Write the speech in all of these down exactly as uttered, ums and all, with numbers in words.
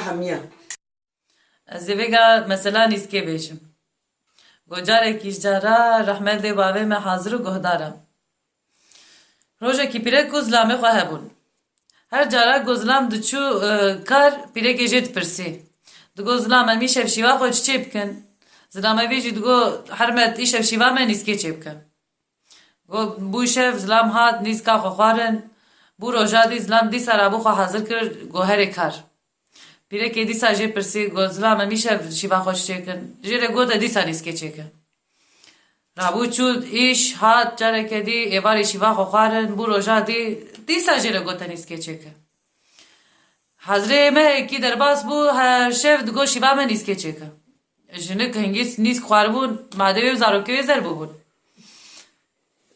Hemiya. Ez ê vêga mesela nîskê bêjim. Go carekî ji cara rehmet lê bavê me hazir û guhdar e. Rojekî pîrek û zilamê xwe hebûn. Her cara go zilam diçû, e, kar, pîrekê jê dipirsî. Digo, "Zilam, em îşev şîva xwe çi çê bikin?" Zilamevî jî digo, "Hermet, îşev şîva me nîskê çê bike." Go, bû şev, zilam hat, nîska xwe xwarin. Bû roja dî, zilam dîsa rabû xwe hazir kir, go herê kar. Pîrekê dîsa jê pirsî, go, "Zilam, em îşev şîva xwe çi çêkin?" Jê re gote, "Dîsa nîskê çêke." Rabû çû îş, hat, careke dî êvarê şîva xwe xwarin, bû roja dî, dîsa jê re gote, "Nîskê çêke." Hezrê me hekî derbas bû, her şev digo, "Şîva me nîskê çêke." Jinik hingî nîsk xwaribûn, madê wê û zarokê wê zer bûbûn.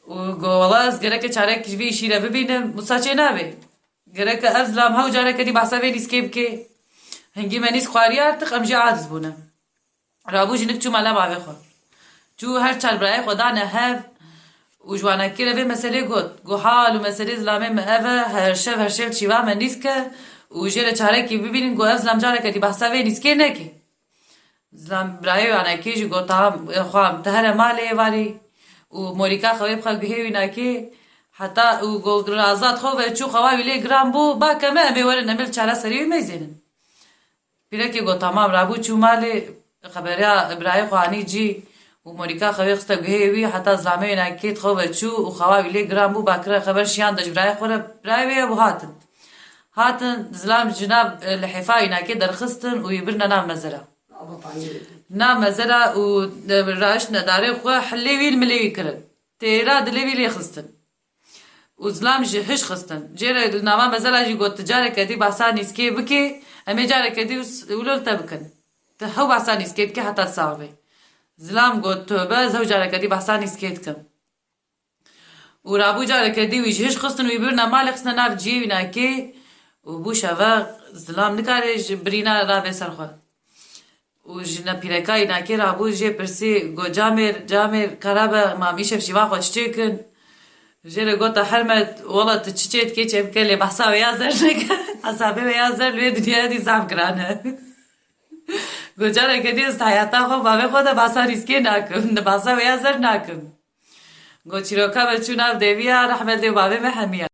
Û go, "Wela ez gereke çarek ji vî îşî re bibînim, wisa çê nabê. Gereke ev zilam hew careke dî behsa vê nîskê bike." Hingî me nîsk xwariye, artık em jê aciz bûne. Rabû jinik çû mala bavê xwe. Çû her çar birayê xwe dane hev û ji wanekê re vê meselê got. Go, "Hal û meselê zilamê me ev e, her şev her şev şîva me nîsk e û jê re çarekî bibînin, go ev zilam careke dî behsa vê nîskê neke." Zilam birayê wanekê jî got, "Tamam, e, xwam, tu here malê êvarî û morîka xewê bixwe guhê wî nakê." Heta û go, "Razat xwe ve çû, xewa wî lê giran bû, ba keme em ê werin, em ê li çareserî wî meyzênin." Pîrekê got, "Tamam." Rabû çû malê, xeberiya birayê xwe anî cî û morîka xewê xiste guhê wî, heta zilamê wê nakê xwe ve çû û xewa wî lê giran bû, ba kire xeber şiyan de ji birayê xwe re, birayê wê ye û hatin. Hatin, zilam ji nav, e, lihêfa wî nakê derxistin û wî birine nav mezera. Nav mezera û, e, raiştine darê xwe, hilê wî li milê wî kirin. Têra dilê wî lê xistin. Û zilam ji hiş xistin. Jê re li nava mezela jî got, "Tu careke dî behsa nîskê bikê, em ê careke dî wilo li te bikin. Tu hew behsa nîskê dikê heta sax bê." Zilam got, "Tobe, ez hew careke dî behsa nîskê dikim." Û rabû careke dî wî ji hiş xistin, wî birine malê, xistine nav ciyê wî nakê û bû şeve, zilam nikare ji birîna rabê ser xwe. Û ji nepîreka wî nakê rabû jê pirsî, go, "Camêr, camêr, karabe, ma em îşev şîva xwe çi çêkin?" Jê re gote, "Hermet, wela tu çi çê dikê çê bike, lê behsa wê ya zer neke. Hesabê wê ya zer li wê dinyayê dî zaf giran e." Go, "Careke dî ez di heyata xwe bavê xwe de behsa rîskê nakim, di behsa wê ya zer nakim." Go, "Çîroka me çû nav deviya, rehmet lê bavê me hemiya."